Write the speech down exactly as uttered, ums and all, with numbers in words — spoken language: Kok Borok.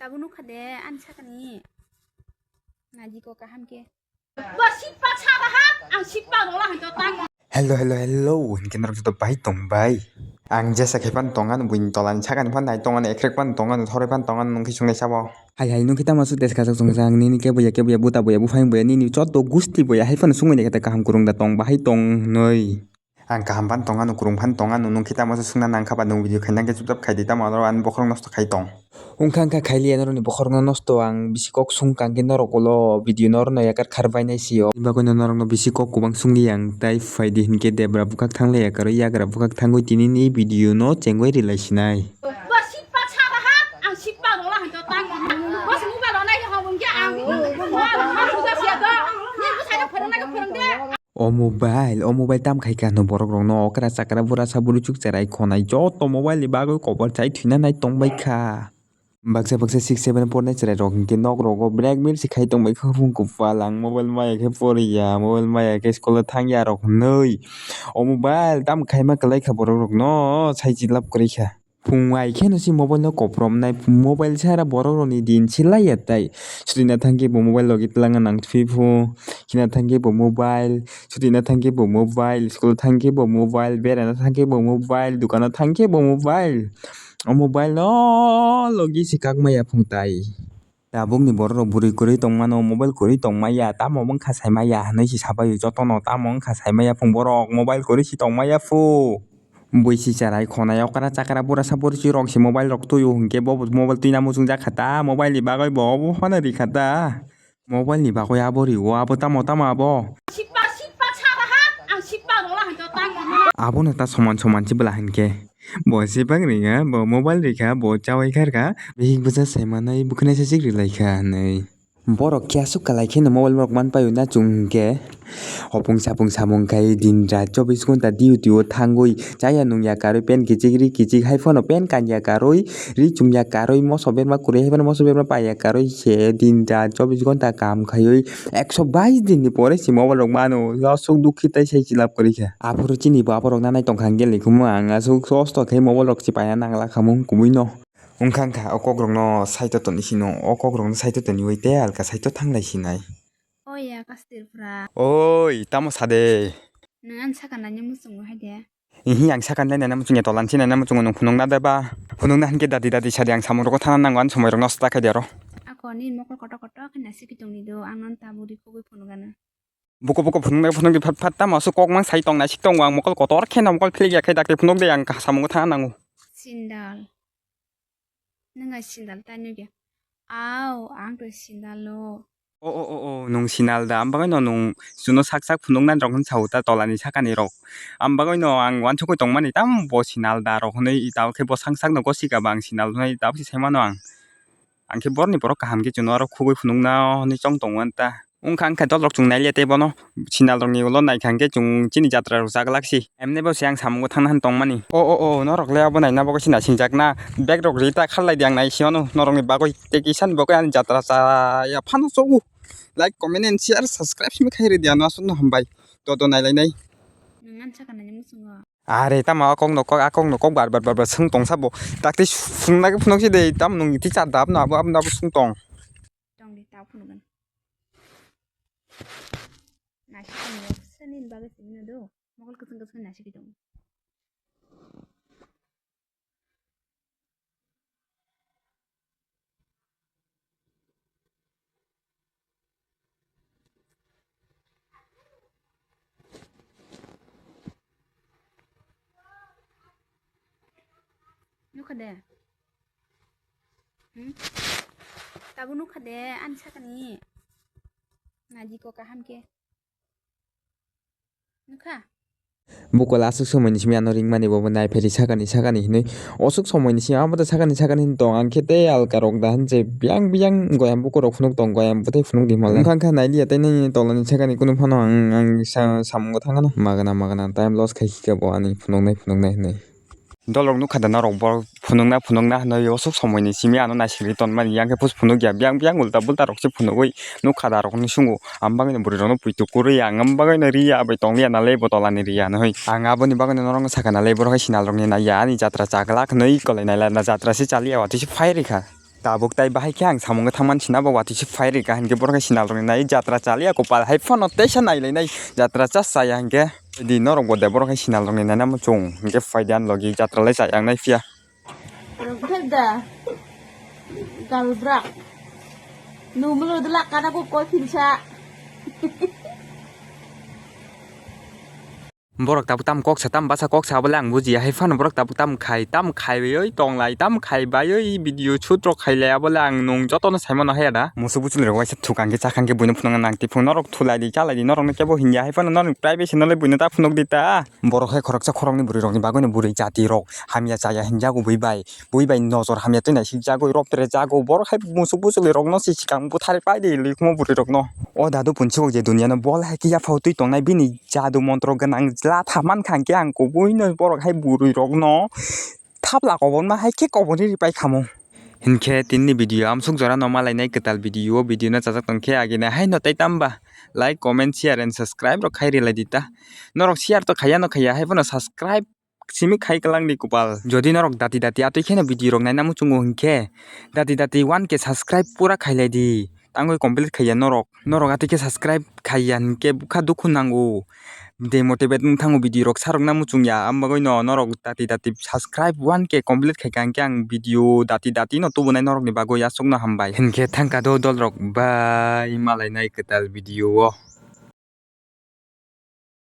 Tabuk nukha de ani sakani. Naidi ko kaham khe. Bo sippa saba ha, ang sippa rola hwn to tang. Hello, hello, hello. Hinkhe norok joto bai tong bai. Ang jesa khai pan tong ano buini tola ni sakani pan nai tong ano ekrek pan tong ano thoroi pan tong ano nungkhe sungnai sabo. Hai hai nungkhe tamo suk tes kasuk sung sang nini kebo ya kebo ya buta bo ya buphang bo ya nini joto gusti bo ya hai phano sungwi naikhe kaham kurung da tong bahai tong noi. Ang kaham phan tong ano, kwrwng phan tong ano, nwng khe tamo se sungna nang kha ba, nwng video khaina khe chupchap khai di, tamo aro ani bokhorok nosto khai tong. Wngkha wngkha khailiya norokni bokhorokno nosto, ang bisi kok sung kang khe norok ulo video no oro no yakar khar bainai sio. Ani bagwino norokno bisi kok kwbang sungli ang, tai phai di hinkhe debra bwkhak thang le yakarwi yagra bwkhak thangwi tini ni video no chengwi rilai sinai. Bo sippa saba ha, ang sippa rola hwn to tang. Bo se mobile rok nai khe hwn hwn khe ang. Bo rok ma suga sia do. Ni bwsai no phwrwng nai khe phwrwng de. O mobile, o mobile tam khai kha hwno borok rok no okra chakra bura sa buri chuk cherai khonai joto mobile ni bagwi kobor chai thwina nai tong bai kha. Baksa baksa six seven pornai cherai rok hinkhe nok rogo blackmail se khai tong bai kha hwnkhe bwpal ang mobile maya khe poriya, mobile maya khe school o thangya rok hwnwi. O mobile tam khaima kwlai kha borok rok no sai chilap kwrwi kha. Phung ai kheno se mobile no kopromnai, mobile sara borok rokni din se laiya tai. Sutina thangkhe bo mobile logi twlangna nang phiphung, khina thangkhe bo mobile, sutina thangkhe bo mobile, school thangkhe bo mobile, berana thangkhe bo mobile, dukano thangkhe bo mobile. O mobile no logi se kakmaya phung tai. Tabukni borok rok bwrwi kwrwi tongmano, mobile kwrwi tongmaya, tamo wngkha saimaya hinwi se sabaio jotono, tamo wngkha saimaya phung borok, mobile kwrwi se tongmaya phu. Bwisi cherai khonai okra chakra bura sa buri rok se mobile rok twi o hinkhe bo mobile twina muchungjak kha ta, mobile ni bagwi bo obo phano ri kha ta, mobile ni bagwi abo ri o, abo tamo tamo abo. Sippa sippa saba ha, ang sippa rola hwn to tang. Abono ta soman soman se bwla hinkhe. Bo sibak ringya, bo mobile rikha, bo chawai kharkha. Bihik bwsa saimanai bwkhwnai sachik rilaikha hinwi. Borok khe aswk kwlai kheno mobile rok manpaio na chwng hinkhe. Hopung sapung samung khai din rat chobbish ghonta duty o thangwi chaya nungya karwi pen kichik ri kichik hai phano pen kanya karwi ri chumya karwi moso berma kwrwi hai phano moso berma paiya karwi se din rat chobbish ghonta kam khaiwi ekso bais din ni pore se mobile rok mano aswk dukhi tai sai chilap kwrwi kha. Aphuru chini bo aborok nanai tongkha hwnkhe likumu ang aswk kosto khe mobile rok se paina nangla khamung kubui no. Wngkha wngkha o kokrokno saito toni sino o kokrokno saito toniwi tei alka saito thanglai sinai. Oya kastirpra. Oi tamo sade. Nwng ani sakha naina muchungo hai de. Ihi ang sakha naina muchungya tolan si naina muchungo nwng phunukna de ba. Phunukna hinkhe dadi dadi sadi ang samung rogo thana nango ani somoi rok nosto ta khaidi aro. Ako nini mokol kotor kotor khe naisik tongni do ang non tabuk ri khogwi phunukgano. Buko buko phunuknai phunukdi phat phat tamo aswk kok mang sai tong naisik tongo ang mokol kotor kheno mokol philik ya khe dakti phunukdi ang samung thana nango. Sindal. Nwng hai sindal tai nugya. Au, ang to sindalo. O o o o nwng sinal da, am bagwino nwng chuno sak sak phunuknani rok hwn sao ta tolani sakani rok. Am bagwino ang uansukwi tongmani tamo bo sinal da rok hwnwi tabuk khe bo sak sakno gosika ba ang sinal hwnwi tabuk se saimano ang. Ang khe borokni borok kaham khe chuno aro khugui phunukna hwnwi chong tongo ta. Wngkha wngkha dolrok chwng nailia tei bono sinal rokni ulo naikha hwnkhe chwng chini jatra rok chaglak si. Emne bo se ang samungo thangna hwn tongmani. O o o norok le abo naina bagwi se naisingjakna bag rok ri ta kharlai di ang nai siyano norokni bagwi tei kisa ni bagwi ani jatra chaya phano chogo. Like, comment and share, subscribe simi khai ridi ano aswkno hambai. Todo nailainai. Nwng ani sakha naina muchungo. Are tamo a kokno kok a kokno kok bar bar bar bar swng tong sabo. Dakti phunukna khe phunuk si de tamo nwng teacher da abno abo abno abo swng tong. Tong di ta phunukgwno. Naisik tongya sani bagwi simi no do. Mokol kwchwng kwchwng naisik tong. Nukha de? Hmm? Tabuk nukha de ani sakani? Naidi ko kaham khe. Nukha? Bukola aswk somoini simi ano ringmani bobo naipheri sakani sakani hinwi. Oswk somoini simi abo da sakani sakani hin tong ang khe tei alka rok da hinse biyang biyang goyam bukurok phunuk tong goyam bwtwi phunuk di hwnle. Wngkha wngkha nailiya tei nini tolani sakani kunu phano ang ang sa- samungo thangano magana magana time loss khai khika bo ani phunuknai phunuknai hinwi. Dolrok nukha da norok borok phunukna phunukna hinwi oswk somoini simi ano naisingwi tonmani yang khe phus phunukya biyang biyang ulta bulta rok se phunugwi nukha da rok hinwi sungo. Ang bagwino bwrwi rokno puitu kwrwi ang, ang bagwino riya bai tongliya nalai bo tolani riya hinwi. Ang aboni bagwino norokno sakha nalai borok hai sinal rokni naiya ani jatra chaglak hinwi kwlai nailai na jatra se chaliya watwi se phai rikha. Tabuk tai bahai khe ang samung khe thangmani sina bo watwi se phai rwkha hinkhe borok khe sinal rokni nai jatra chaliya kopal hai phano teisa nailainai jatra cha chaya hinkhe di norok bo de borok khe sinal rokni naina muchung hinkhe phai di ani logi jatra lai chaya ang nai phiya. Rwngthek da galbrak. Numlo dwla kana ko koi phinsa. Borok tabuk tam kok sa tam basa kok sa bole ang bujiya hai phano borok tabuk tam khai tam khai bai oi tong lai tam khai bai oi video shoot rok khai lai abole ang nung joto no sai mano hai da. Musuk buchuli rok waisa thukang khe chakang khe buino phunuk nang ti phung norok thulai di chalai di norok no kebo hinya hai phano norok privacy no le buino ta phunuk di ta. Borok hai khoroksa khoroknwi bwrwi rokni bagwi no bwrwi jati rok hamya chaya hinjago bui bai. Bui bai nojor hamya twi naisik jagwi rop tere jago. Borok hai musuk buchuli rokno se sikang buthari pai di likhumo bwrwi rokno. O dadu punchuk je duniya no bol hai khe yaphao twi tongnai bini jadu montro gwnang latha mankha hinkhe ang kubui no borok hai bwrwi rokno thapla kobonma hai khe kobonwi ripai khamo. Hinkhe tinini video amsuk jora no malainai kwtal video, o video no chajak tongkhe agini haino tai tamba like, comment, share and subscribe rok khai rilai di ta. Norok share to khaiya no khaiya hai phano subscribe simi khai kwlangni kopal. Jodi norok dati dati atwi kheno video rok naina muchungo hinkhe dati dati one K subscribe pura khailai di. Tangwi complete khaiya norok. Norok atwi khe subscribe khaiya hinkhe bwkha dukhu nango. Demotivate wng thango video rok sarokna muchungya. Am bagwino norok dati dati subscribe one K complete khaikha hinkhe ang video dati dati no tubunai norokni bagwi aswkno hambai. Hinkhe thangkha do dolrok bai malainai kwtal video o.